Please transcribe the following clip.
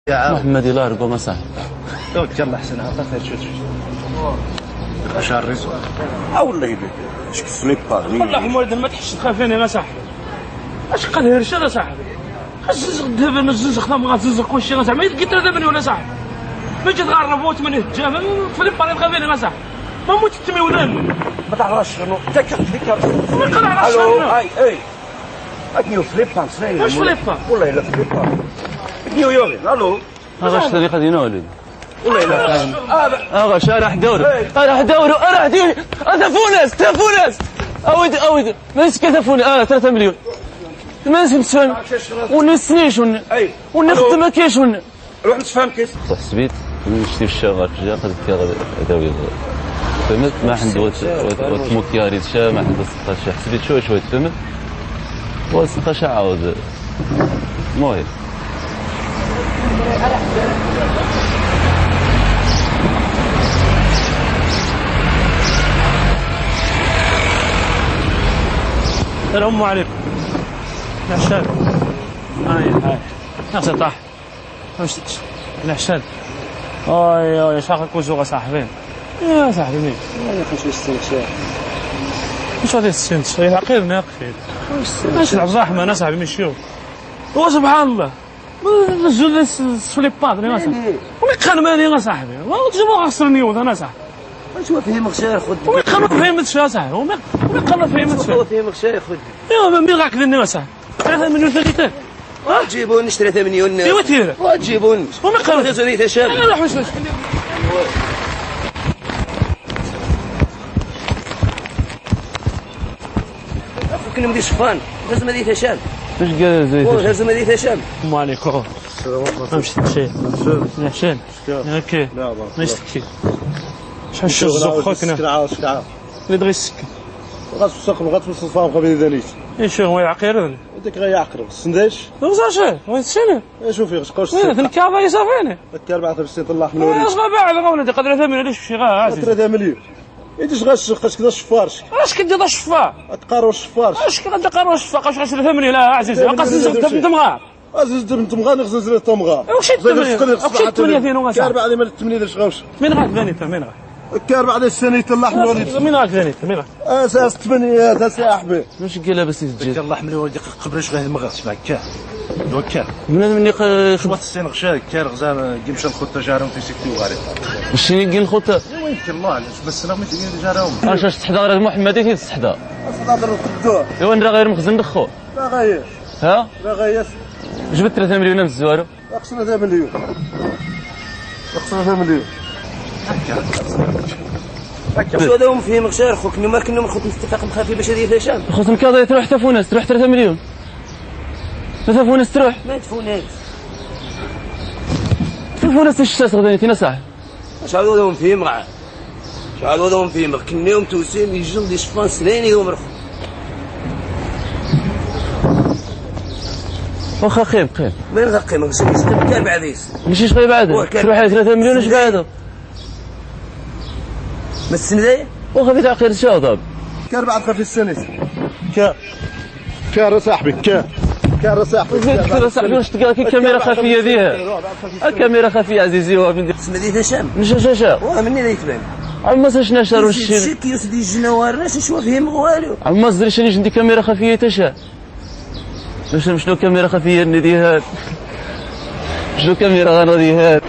محمد يلا ركو ما صاحبي. يلا حسن عطا شوف شهر ريزو. والله اش فليبا والله حمود ما تحش تخافيني يا صاحبي. اش قال هرشاد يا صاحبي؟ اش دابا نزنزخ ما غتزنزخ كلشي يا صاحبي. ما قلت دابا ولا صاحبي. ما جيت غنربوت من الجامع فليبا اللي تخافيني يا صاحبي. ما موت التميولان. ما تعرفش شنو تك ما قرا الو اي اي اكنيو فليبا واش فليبا؟ والله الا فليبا نيويورك. الو اغاش طريقه دينا ولد والله الا اغاش راح دورو راح دورو راح ديري تفونس تفونس اود اود ما كتفونس 3 مليون ما نسمت ونسنيش ونخدم كيش ون روح نتفاهم كيس حسبيت نشتي في الشغل في جا قد كي فهمت ما عنده وتموكياري شا ما عنده 16 حسبيت شوي شوي فهمت و 16 عاود المهم السلام عليكم. نحشاد هاي هاي نحشاد طاح نحشاد اي اي شاخ كوزوغ صاحبي يا صاحبي مين مش غادي السنت العقيل ناقفين اش لعب زحمه انا صاحبي مشيو هو سبحان الله نزل سولي بادري ما صاحبي ومي قال ماني يا صاحبي وتجيبو خسرني انا صاحبي اش هو فهم غشار خد ومي قال ما فهمتش يا صاحبي ومي قال ما فهمتش هو فهم غشار خد ايوا مي غاك ذني صاحبي 3 مليون ثلاثة تجيبونش 3 مليون ايوا تيرا تجيبونش ومي قال ثلاثة شاب انا روح واش كنا مدي شفان لازم هذه تشاب واش قال زيد لازم هذه تشاب السلام عليكم. السلام عليكم. مشي اوكي ماشي تكي شحال الشوز خوكنا اللي دغي السكن غتوسق غتوصل صافي قبل ذلك اي شو هو يعقر ديك غيعقر السنداش وزاش وين السنه شوفي غتقوش وين الكافا يصافيني 54 طلع من وليد اش بعد ولدي قدر 8 علاش شي غا عزيز 3 مليون إيش غاش خاصك كذا شفارش اش كدير الشفار تقارو الشفارش اش كدير الشفار اش غاش 3 مليون لا عزيز قاس تمغار عزيز تمغار نغزل زري تمغار واش 8 فين غاش كاربع على مال 8 ديال غاوش من غاك ثاني من غاك كاربع على السنه طلع من وليد من غاك ثاني من غاك اساس 8 تاع واش قال بس تجي الله حمل ولدي قبرش غير المغرب مع كا دوكا من مني خبط السين غشا كار غزال كيمشى الخطه جارهم في سكتي وغاري شنو كاين الخطه وين الله علاش بس انا مش جارهم اش تحضر محمد تي تحضر تحضر القدور ايوا نرا غير مخزن دخو لا غير ها لا غير جبت 3 مليون من الزوارو خصنا 3 مليون خصنا 3 مليون شو هذا هم فهم غشار خوك ما كنا من خوك متفق مخافي باش هذه هشام خوك الكاضي تروح تفونس تروح 3 مليون تفونس تروح ما تفونس تفونس الشاس غدا تينا صاحبي شحال هذا فهم غا شحال هذا فهم كنيوم توسيم يجون دي شفان سنين يوم رخو واخا خيب خيب من غا قيمه كان بعديس ماشي شغي بعد تروح على 3 مليون اش بعد ما السنه واخا في تعقير شاطب كان بعد في السنه كا كار صاحبي كا كار صاحبي كار صاحبي واش تلقى كي كاميرا خفيه ديها كاميرا خفيه عزيزي ومن اسم دي هشام نشا واه مني لا يتبان عما شنا شارو الشيء كيوس دي الجنوار شو فيهم والو عما زري شني عندي كاميرا خفيه تشا شنو كاميرا خفيه نديها شنو كاميرا غنديها.